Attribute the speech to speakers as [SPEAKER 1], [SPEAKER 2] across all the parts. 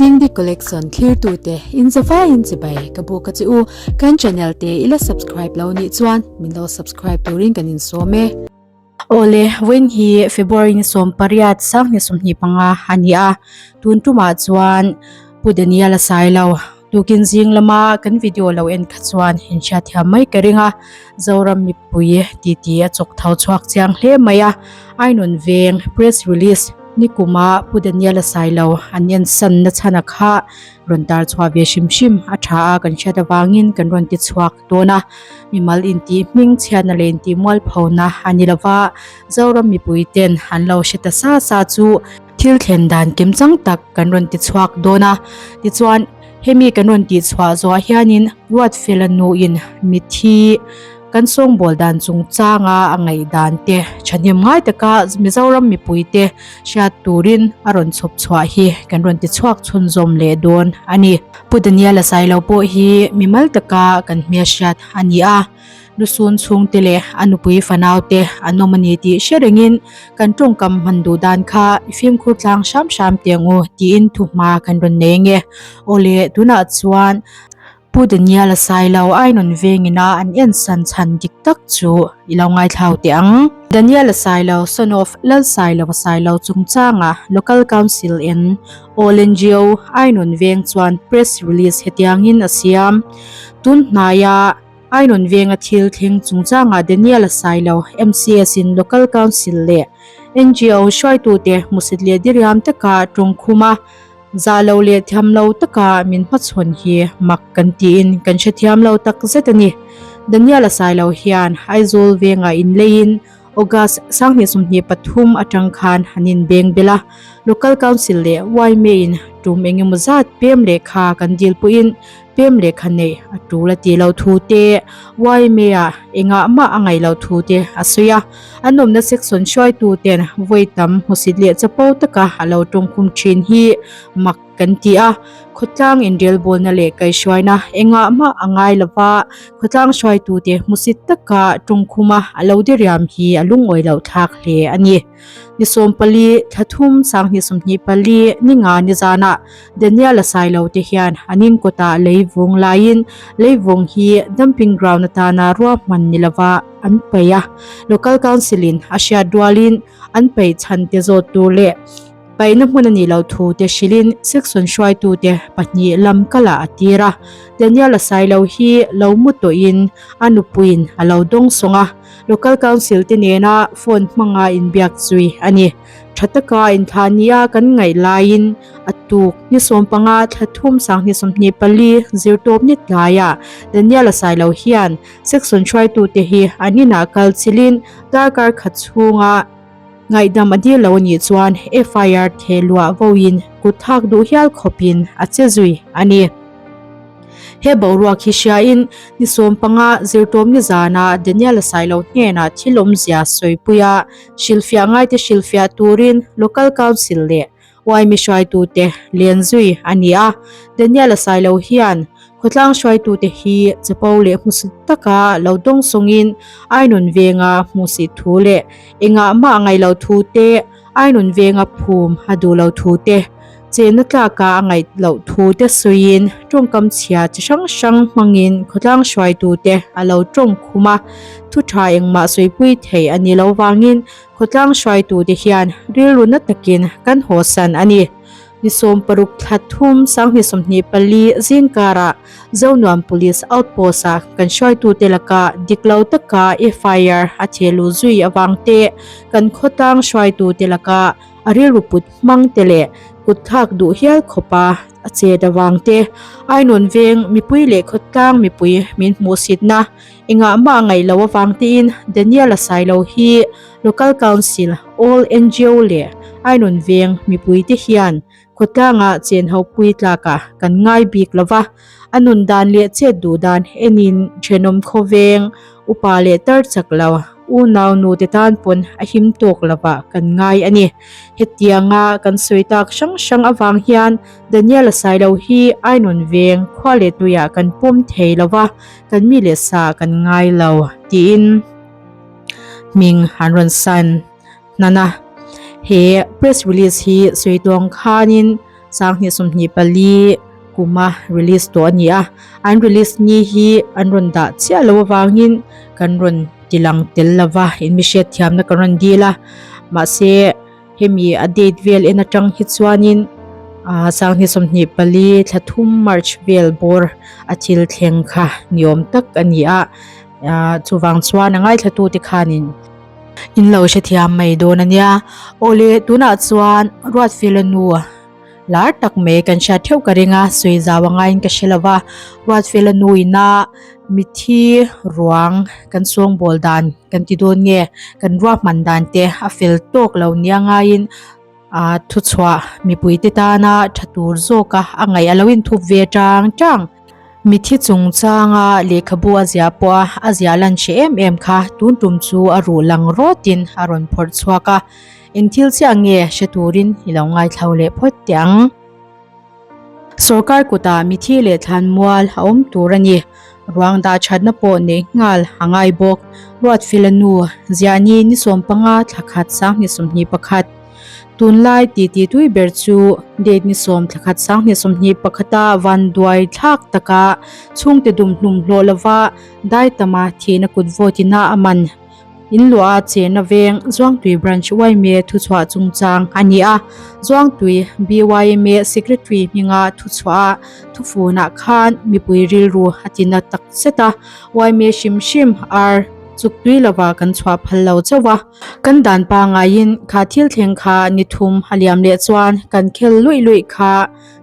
[SPEAKER 1] Dingdi Collection thlirtute in zavaiin chibai ka buk a che u. Kan channel te i la subscribe lo nih chuan min lo subscribe turin kan insawm e.
[SPEAKER 2] Awle, vawiin hi February ni 18 2025 a ni a, tun tumah chuan Pu Daniel a sai lo. Tukin zing lama kan video lo en kha chuan inhriatthiam mai ka ring a, Zoram mipui titi a chawk tho chhuak chiang hle mai a, Ainawn Veng press release nikuma Pu Daniel a sai lo an ensan na chhana kha rawn tar chhuah ve hrim hrim a tha a kan hriat avangin kan rawn ti chhuak dawn a, mimal intih hming chhiatna leh intih mualphona a ni lova, Zoram mipui ten an lo hre ta sa sa chu thil thlen dan kim chang tak kan rawn ti chhuak dawn a, tichuan hemi kan rawn tih chhuah zawhah hianin Ruatfela nuin mithi kan sawngbawl dan chungchanga a ngaihdan te thahnem ngai taka Mizoram mipui te hriat turin a rawn chhawp chhuah hi kan rawn ti chhuak chhunzawm leh dawn a ni. Pu Daniel-a Sailo pawh hi mimal taka kan hmelhriat a ni a, lusun chhungte leh a nupui fanau te an awm a ni tih hre rengin kan tawngkam hman duh dan kha i fimkhur tlang hram hram teh ang u tiin thuhma kan rawn nei ange. Awle, tunah chuan Pu Daniel-a Sailo Ainawn vengina an ensan chhan dik tak chu i lo ngaithlau teh ang. Daniel-a Sailo, son of Lal Sailova Sailo chungchanga Local Council in All ngo Ainawn veng chuan press release hetiangin a siam. Tun hnaia Ainawn venga thil thleng chungchanga Daniel-a Sailo MCS in Local Council leh ngo hruaitute hmusit leh diriam taka tawngkhum a, Zah lo leh thiam lo taka min hmachhawn hi mak kan tiin kan hrethiam lo tak zet a ni. Daniel-a Sailo hian Aizawl vengah inleiin August 2023 atang khan an inbeng bel a, Local Council leh YMA-in tum eng emaw zat pem lehkha kan dil pawhin pem lehkha neih a tul a tih loh thu te, YMA-ah engah mah a ngaih loh thu te a sawi a. An awmna section hruaitu ten vawi tam hmusit leh chapo taka a lo tawngkhum thin hi mak kan ti a, khawtlang inrelbawlna leh kaihhruaina engah mah a ngai lova, khawtlang hruaitute hmusit taka tawngkhuma a lo diriam hi a lungawi loh thlak hle a ni. Ni 14, thla thum, 2024, ni nga ni zanah Daniel-a Sailo te hian an in kawtah leivung laiin leivung hi dumping ground atana ruahman ni lova an paih a, Local Council in a hriat rualin an paih chhan te zawt tur leh paihna hmun a nih loh thu te hrilhin section hruaitute pahnih lam kalah a tir a. Daniel-a Sailo hi lo mu tawhin a nupuiin a lo dawngsawng a, Local Council te nena phone hmanga inbiak zui a ni. Tha taka inthlah nia kan ngaih laiin a tuk ni 15 thla thum 2024 zirtawp ni tlaiah Daniel-a Sailo hian section hruaitute hi an inah kal chilhin darkar khat chhunga ngaihdam a dil lo a nih chuan FIR theh luah vawiin kut thlak duh hial khawpin a che zui a ni. He boruak hi hriain ni 15 zirtawp ni zana Daniel-a Sailo hnenah thil awmzia sawipui a Hrilhfiah ngaite hrilhfiah turin Local Council leh YMA hruaitute len zui a ni a. Daniel-a Sailo hian khawtlang hruaitute hi chapo leh hmusit taka lo dawngsawngin Ainun venga hmuhsit thu leh engah mah a ngaih loh thu te, Ainun venga phum a duh loh thu te, chenna tlaka a ngaih loh thu te sawiin tawngkam chhia chi hrang hrang hmangin khawtlang hruaitute a lo tawng khum a, thu tha engmah sawipui thei a ni lo vangin khawtlang hruaitute hian rilru na takin kan hawsan a ni. Ni 16 thla thum 2024 zingkarah Zonuam Police Outpost-a kan hruaitute laka dik lo taka FIR a thehluh zui avang te kan khawtlang hruaitute laka A rilru put hmang te leh kut thlak duh hial khawpa a chet avang te, Ainawn veng mipui leh khawtlang mipui min hmuhsitna engah mah ngaih loh avang tein Daniel-a Sailo hi Local Council, All ngo leh Ainawn veng mipui te hian khawtlanga chen ho pui tlakah kan ngai bik lo va, a nun dan leh chet duh dan enin thenawm khawveng upa leh tar chak lo unau nu te tan pawn a him tawk lovah kan ngai a ni. Hetianga kan sawi tak hrang hrang avang hian Daniel-a Sailo hi Ainawn veng khua leh tuiah kan pawm thei lo va, kan mi leh sa kan ngai lo tiin hming an rawn san. Nana, he press release hi sawi tuang khanin 2024 kuma release tawh a ni a, an release ni hi an rawn dah chiah loh avangin kan rawn ti lang tel lova in mi hriatthiamna kan rawn dil a, mahse hemi a date vel en atang hi chuanin ah 2024 thla thum March vel bawr a thil thleng kha ni awm tak a ni a, ah chuvang chuan a ngaithlatute khanin. In lo hrethiam mai dawn a nia. Awle tunah chuan Ruatfela nu lar tak mai kan hriat theuh ka ring a, sawi zau a ngaiin ka hre lo va. Ruatfela nu ina mithi ruang kan sawngbawl dan kan ti dawn nge, kan ruahman dan te a fel tawk lo nia ngaiin Aa thuchhuah mipuite tana tha tur zawka a ngaih a lo inthup ve tang tang. Mithi chungchanga lehkhabu a ziah pawha a ziah lan hre em em kha tun tum chu a ruh lang rawtin a rawn phawrh chhuak a, eng thil chiah nge hre turin i lo ngaithlo leh phawt teh ang. Sorkar kutah mithi leh thlanmual a awm tur a ni. Ruang dah thatna pawh neih nghal a ngai bawk. Ruatfela nu, Ziahni ni 15 thla khat 2021. Tunlai titi tui ber chu date ni 10 thla khat 2021 a vanduai thlak taka chhungte dum hlum hlawh lova daitama thihna kut vote ina a man. In luah a chena veng Zuangtui Branch yma thuchhuah chungchang a ni a, Zuangtui BYMA Secretary hminga thuchhuah a thufunah khan mipui rilru a tina tak zet a, yma hrim hrim ar chuktui lova kan chhuah phal lo chauh a. Kan dan pangaiin kha thil thleng kha ni thum a liam leh chuan kan khel luih luih kha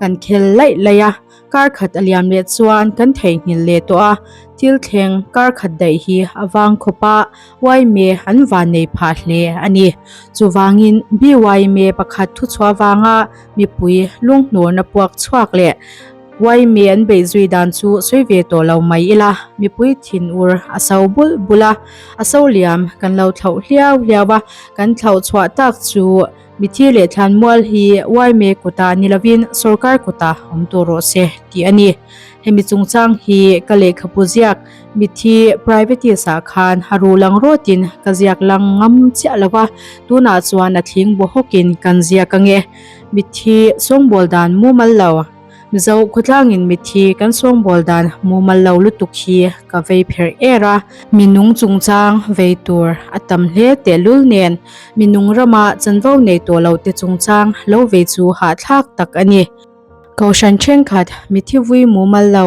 [SPEAKER 2] kan khel laih laih a. Kar khat a liam leh chuan kan theihnghilh leh tawh a, thil thleng kar khat daih hi a vang khawp a, yma an van nei phah hle a ni. Chuvangin BYMA pakhat thuchhuah vanga mipui lunghnurna puak chhuak leh yma an beih zui dan chu sawi ve tawh lo mai ila, mipui thinur a so bulh bulh a, a so liam kan lo thlauh hliau hliau a, kan thlauh chhuah tak chu Mithi leh thlanmual hi yma kutah ni lovin sorkar kutah awm tur rawh se tih a ni. Hemi chungchang hi ka lehkhabu ziak Mithi Privatees ah khan a ru lang rawtin ka ziak lang ngam chiah lo va, tunah chuan a thling baw hawkin kan ziak ange. Mithi sawngbawl dan mumal lo. Mizo khawtlangin mithi kan sawngbawl dan mumal lo lutuk hi ka vei pherh er a. Minung chungchang vei tur a tam hle tehlul nen minung rama chanvo nei tawh lo te chungchang lo vei chu hahthlak tak a ni. Kohhran thenkhat mithi vui mumal lo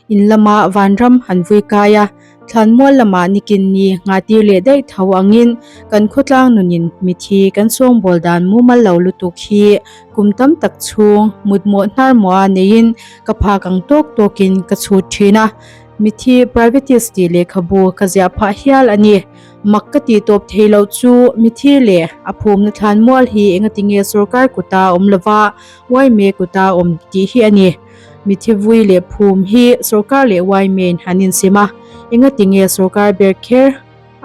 [SPEAKER 2] In lama vanram an vui kai a, thlanmual lamah nikin ni ngahtir leh daih tho angin kan khawtlang nunin mithi kan sawngbawl dan mumal lo lutuk hi kum tam tak chhung mutmawh hnarmawha neiin ka phak ang tawk tawkin ka chhut thin a, mithi privatis tih lehkhabu ka ziah phah hial a ni. Mak ka tih tawp thei loh chu mithi leh a phumna thlanmual hi engatinge sorkar kuta awm lova yma kuta awm tih hi a ni. Mithi vui leh phum hi sorkar leh yma in an insem a, engati nge sorkar ber kher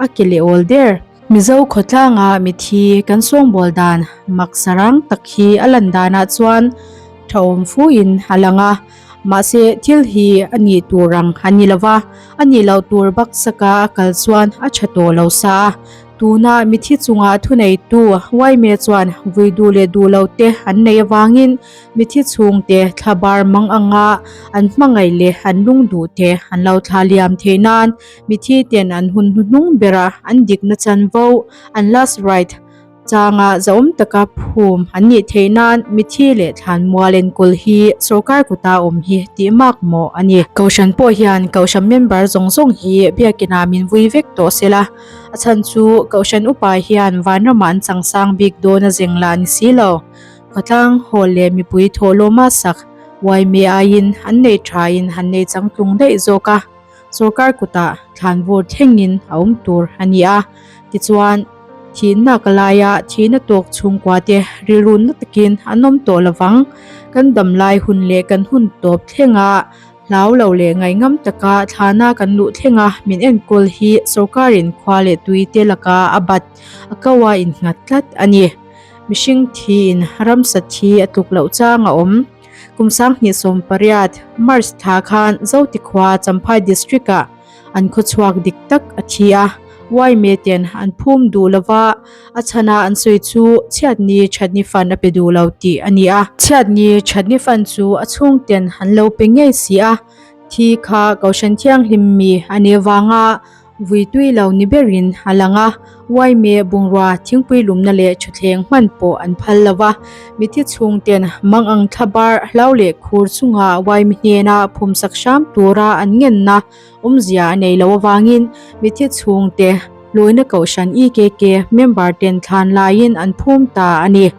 [SPEAKER 2] a ke leh awl der? Mizo khawtlanga mithi kan sawngbawl dan mak sarang tak hi a lan danah chuan tha-awm fuin a lang a, mahse thil hi a nih tur ang a ni lova, a nih loh tur baksaka a kal chuan a tha tawh lo sa a. Tuna mithi chunga thuneitu yma chuan vui duh leh duh lo te an neih avangin Mithi chhungte thlabar mang anga an hmangaih leh an lungduh te an lo thla liam theih nan mithi ten an hun hnuhnung bera an dikna chanvo, an last right, changa zahawm taka phum an nih theih nan mithi leh thlanmual enkawl hi sorkar kuta awm hi tih mak mawh a ni. Kohhran pawh hian Kohhran member zawng zawng hi biakinah min vui vek tawh sela, a chhan chu Kohhran upa hian vanramah an changsang bik dawn a zeng lah ni si lo. Khawtlang hawl leh mipui thawhlawma sak yma aiin an nei thain han nei changtlung daih zawk a, sorkar kutah thlanvur thlengin a awm tur a ni a. Tichuan, thihna ka laia thihna tawk chhungkua te rilru na takin an awm tawh lovang. Kan damlai hun leh kan hun tawp thlenga hlau lo leh ngaihngam taka thlana kan luh thlenga min enkawl hi sorkarin khua leh tui te laka a bat a ko a innghat tlat a ni. Mihring thiin ramsa thi a tluk loh chang a awm. Kum 2018, March thla khan Zotikhua, Champhai District-ah an khawchhuak dik tak a thi a. Yma ten an phum duh lova, a chhana an sawi chu chhiatni thatni fan a pe duh lo tih a ni a. Chhiatni thatni fan chu a chhungten an lo pe ngei si a, thi kha Kohhran Thianghlim mi a nih avanga Vui tui lo ni berin a lang a, Uaime bungrua thingpui lumna leh thutthleng hman pawh an phal lo va, mithi chhungten mang ang thla bar hlau leh khur chunga Uaime hnena phumsak hram tura an ngenna awmzia a nei lo avangin mithi chhungte lawina kohhran EKK member ten thlan laiin an phum ta a ni.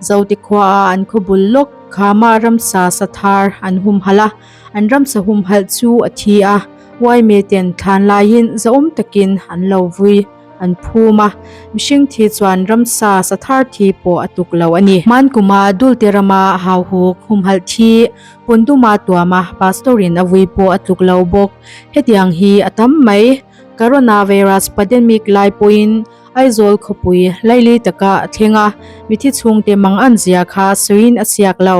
[SPEAKER 2] Zote khuaa an khaw bul lawk khama ramsa sathar an humhalh a. An ramsa humhalh chu a thi a, Uaime ten thlan laiin zahawm takin an lo vui, an phum a, mihring thi chuan ramsa sathar thi pawh a tuk lo a ni. Hman kuma Dulte rama hauhuk humhalh thi Punduma tuama Pastor in a vui pawh a tluk lo bawk. Hetiang hi a tam mai. Coronavirus pandemic lai pawhin Aizawl khawpui laili taka a thleng a, mithi chhungte mangan zia kha sawiin a siak lo.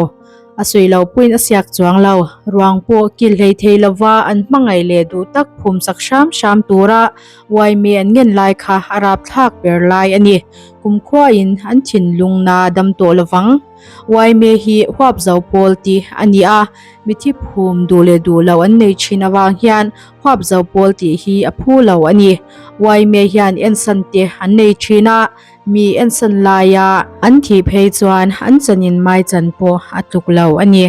[SPEAKER 2] A sawi lo pawhin a siak chuang lo. Ruang pawh kil hlei thei lova an hmangaih leh duh tak phum sak hram hram tura uaime an ngen lai kha a rapthlak ber lai a ni. Kumkhuain an thinlung na dam tawh lovang. Uaime hi huap zo pawl tih a ni a, mithi phum duh leh duh lo an nei thin avang hian huap zo pawl tih hi a phu lo a ni. Uaime hian ensan te an nei thin a, Mi ensan laia an thih phei chuan an chanin mai chan pawh a tluk lo a ni.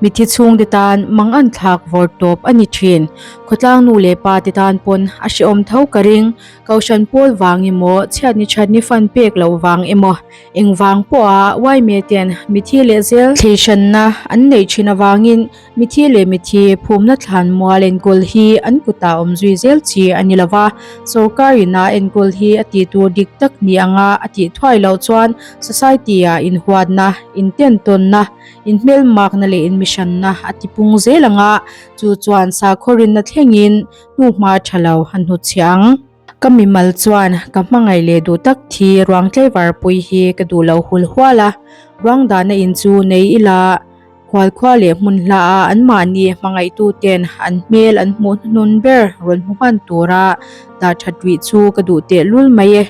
[SPEAKER 2] Mithi chhungte tan mang an thlak vawr tawp a ni thin. Khawtlang nu leh pa te tan pawn a hrehawm tho ka ring. Kohhran pawl vang emaw, chhiatni thatni fan pek loh vang emaw, engvang pawha Uaime ten mithi leh zel thleihranna an neih thin avangin Mithi leh mithi phumna thlan mual enkawl hi an kutah awm zui zel chi a ni lova, sorkar ina enkawl hi a tih tur dik tak ni anga a tih thuai loh chuan society-ah inhuatna, intentawnna, inhmelmakna leh inmihranna a tipung zel anga chu chuan sakhaw rinna thlengin hnuhma tha lo a hnutchhiah ang. Ka mimal chuan ka hmangaih leh duh tak thi ruang tlaivar pui hi ka duh lo hul hual a, ruang dahna in chu nei ila, Khualkhua leh hmun hla a anmahni hmangaihtu ten an hmel an hmuh hnuhnun ber rawn hmu hman tura dah that rih chu ka duh tehlul mai e.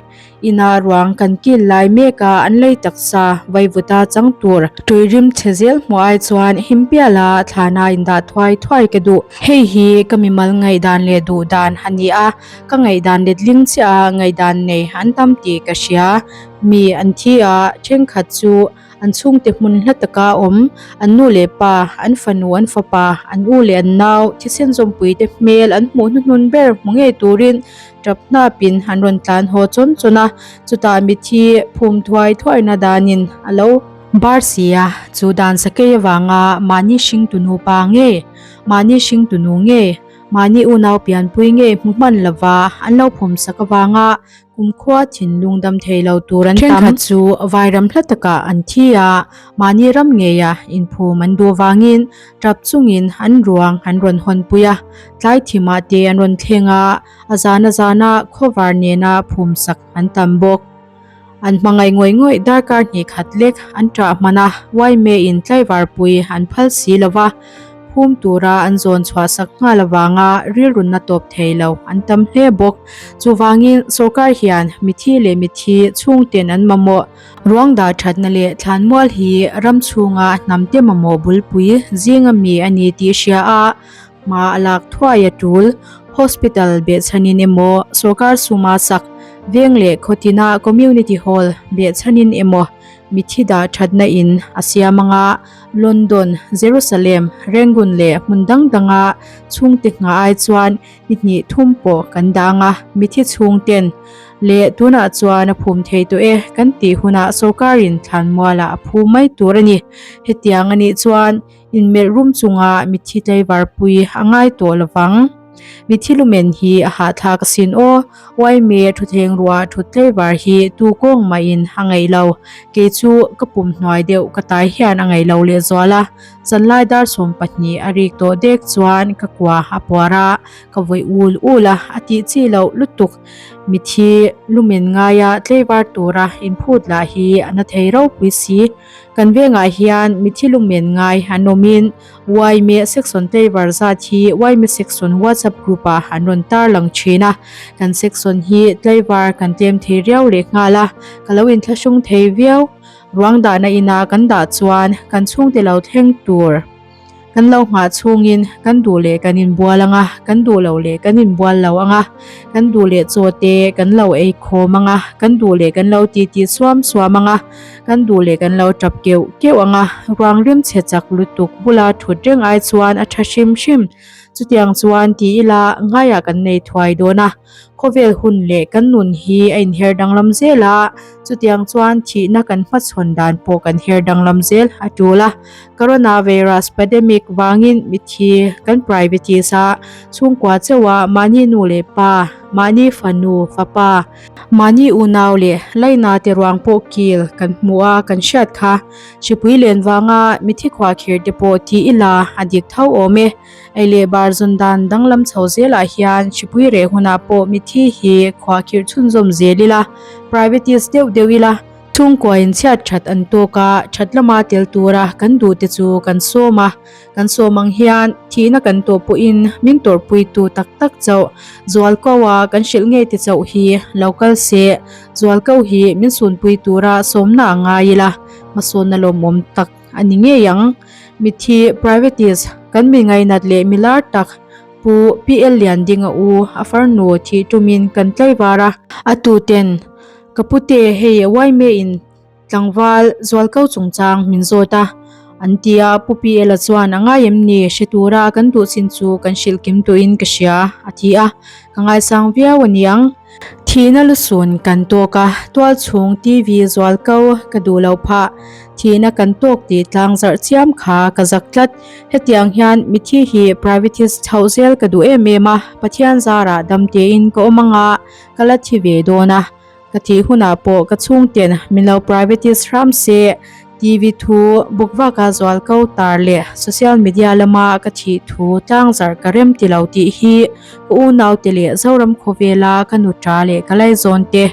[SPEAKER 2] Ina ruang kan kil lai mek a an lei taksa vaivuta chang tur tui rim chhe zel hmuh ai chuan himpiala thlana indah thuai thuai ka duh. Hei hi ka mimal ngaihdan leh duh dan a ni a, ka ngaihdan letling chiah a ngaihdan nei an tam tih ka hria. Mi an thi a, thenkhat chu An chhungte hmun hla taka awm, an nu leh pa, an fanu, an fapa, an u leh an nau, thisen zawmpuite hmel an hmuh hnuhnun ber hmu ngei turin tap hnapin an rawn tlan haw chawn chawn a, chutah mithi phum thuai thuaina danin a lo bar si a, chu dan sakei avanga mahni hringtu nupa nge, mahni hringtu nu nge, mahni unau pianpui nge hmu hman lova an lo phum sak avanga Kumkhua thinlung dam thei lo tur an tam. Thenkhat chu vairam hla takah an thi a, mahni ram ngeia inphum an duh vangin tap chungin an ruang an rawn hawnpui a, tlai thimah te an rawn thleng a, a zana zana khawvar nena phumsak an tam bawk. An hmangaih ngawih ngawih darkar hnih khat lek an ṭah hman a, Uaime-in tlaivarpui an phal si lo va, Phum tura an zawn chhuah sak nghal avanga rilrunna tawp thei lo an tam hle bawk. Chuvangin sorkar hian mithi leh mithi chhungten an mamawh. Ruang dah thatna leh thlanmual hi ram chhunga hnamte mamawh bulpui zinga mi a ni tih hria a, hma a lak thuai a tul. Hospital behchhanin emaw, sorkar suma sak veng leh khawtina community hall behchhanin emaw mithi dah thatna in a siam anga, London, Jerusalem, Rangoon leh hmun dang danga chhungte nghah ai chuan ni hnih thum pawh kan dang a, mithi chhungten leh tunah chuan a phum thei tawh e kan tih hunah sorkarin thlanmualah a phu mai tur a ni. Hetiang a nih chuan inmelh rum chunga mithi tlaivarpui a ngai tawh lovang. Mithi lumen hi a hahthlak asin aw, Uaime thutheng ruah thut tlaivar hi tu kawng mahin a ngaih lo. Kei chu ka pum hnuai deuh ka tai hian a ngaih lo lehzual a. Zanlai dar 12 a rik tawh dek chuan ka kua a puar a, ka vawih ul ul a, a tih chi loh lutuk. Mithi lumen ngaia tleivar tura inphut lah hi a na thei ropui si. Kan vengah hian mithi lumen ngai an awmin Yma section tleivar zat hi Yma section WhatsApp group ah an rawn tarlang thin a, kan section hi tleivar kan tlem thei riau leh nghal a, ka lo inthlahrung thei viau. Ruang dahna ina kan dah chuan kan chhungte lo thleng tur kan lo nghah chhungin kan duh leh kan inbual ang a, kan duh lo leh kan inbual lo ang a, kan duh leh chaw te kan lo ei khawm ang a, kan duh leh kan lo titi suam suam ang a, kan duh leh kan lo tap keuh keuh ang a, ruang rim chhe chak lutuk bula thut reng ai chuan a tha hrim hrim. Chutiang chuan ti ila ngaiah kan nei thuai dawn a. Khawvel hun leh kan nun hi a inher danglam zel a, chutiang chuan thihna kan hmachhawn dan pawh kan her danglam zel a tul a. Coronavirus pandemic vangin mithi kan privaties a, chhungkua chauha mahni nu leh pa, mahni fanu, fapa, mahni unau leh laina te ruang pawh kil kan hmu a kan hriat kha. Hripui len vanga mithi khuahkhir te pawh ti ila a dik tho awm e. Ei leh bar zawn dan danglam chho zelah hian hripui reh hunah pawh mithi hi khuahkhirh chhunzawm zel ila, privaties deuh deuh ila, chhungkuain chhiat that an tawk a, that lama tel tura kan duh te chu kan sawm a, kan sawm ang hian thihna kan tawh pawhin min tawrhpuitu tak tak chauh zualko a kan hrilh ngei te chauh hi lo kal se, zualko hi min sunpui tura sawmna a ngai ila, hmasawnna lawmawm tak. A ni ngei ang. Mithi privaties kan mi ngainat leh mi lar tak Pu PL Liandinga u a farnu thih tumin kan tlaivar a. A tuten ka pute hei Yma in tlangval zualko chungchang min zawt a, an ti a. Pu PL-a chuan a ngai em ni hre tura kan duh chin chu kan hrilh kim tuin ka hria a ti a. Ka ngaisang viau a niang. Thihna lusun kan tawk a, tualchhung TV zual ko ka duh lo phah. Thihna kan tawk tih tlang zarh chiam kha ka zak tlat. Hetiang hian mithi hi privatist chhoh zel ka duh em em a, Pathian zarah dam tein ka awm anga ka la thi ve dawn a. Ka thih hunah pawh ka chhungten min lo privatist hram se. TV thu bukvaka zual ko tar leh social media lama ka thih thu tlangzarh ka rem ti lo tih hi ka unaute leh Zoram khawvela ka nuṭa leh ka laizawn te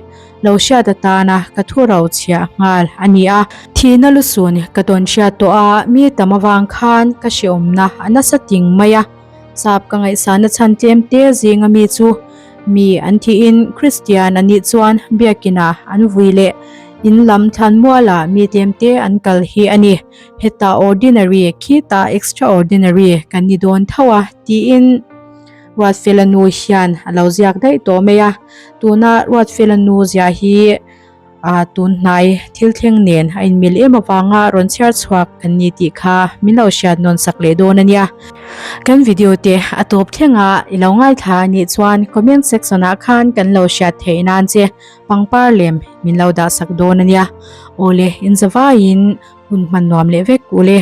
[SPEAKER 2] lo hriat atana ka thu ro chhiah nghal a ni a. Thihna lusun ka tawn hriat tawh a, mi tam avang khan ka hreawmna a nasa ting mai a. Sap ka ngaihsana chhan tlem te zinga mi chu mi an thihin Kristian a nih chuan biakinah an vui leh in lam thlanmualah mi tlem te an kal hi a ni. Heta ordinary khitah extraordinary kan ni dawn tho a tiin Ruatfela nu hian a lo ziak daih tawh mai a. Tuna Ruatfela nu ziah hi A tun hnai thil thleng nen a inmil em avanga rawn chhiar chhuak kan ni tih kha min lo hriat nawn sak leh dawn a nia. Kan video te a tawp thleng a, i lo ngaithla a nih chuan comment section ah khan kan lo hriat theih nan che pangpar lem min lo dah sak dawn a nia. Awle, inzavaiin hun hman nuam leh vek ule.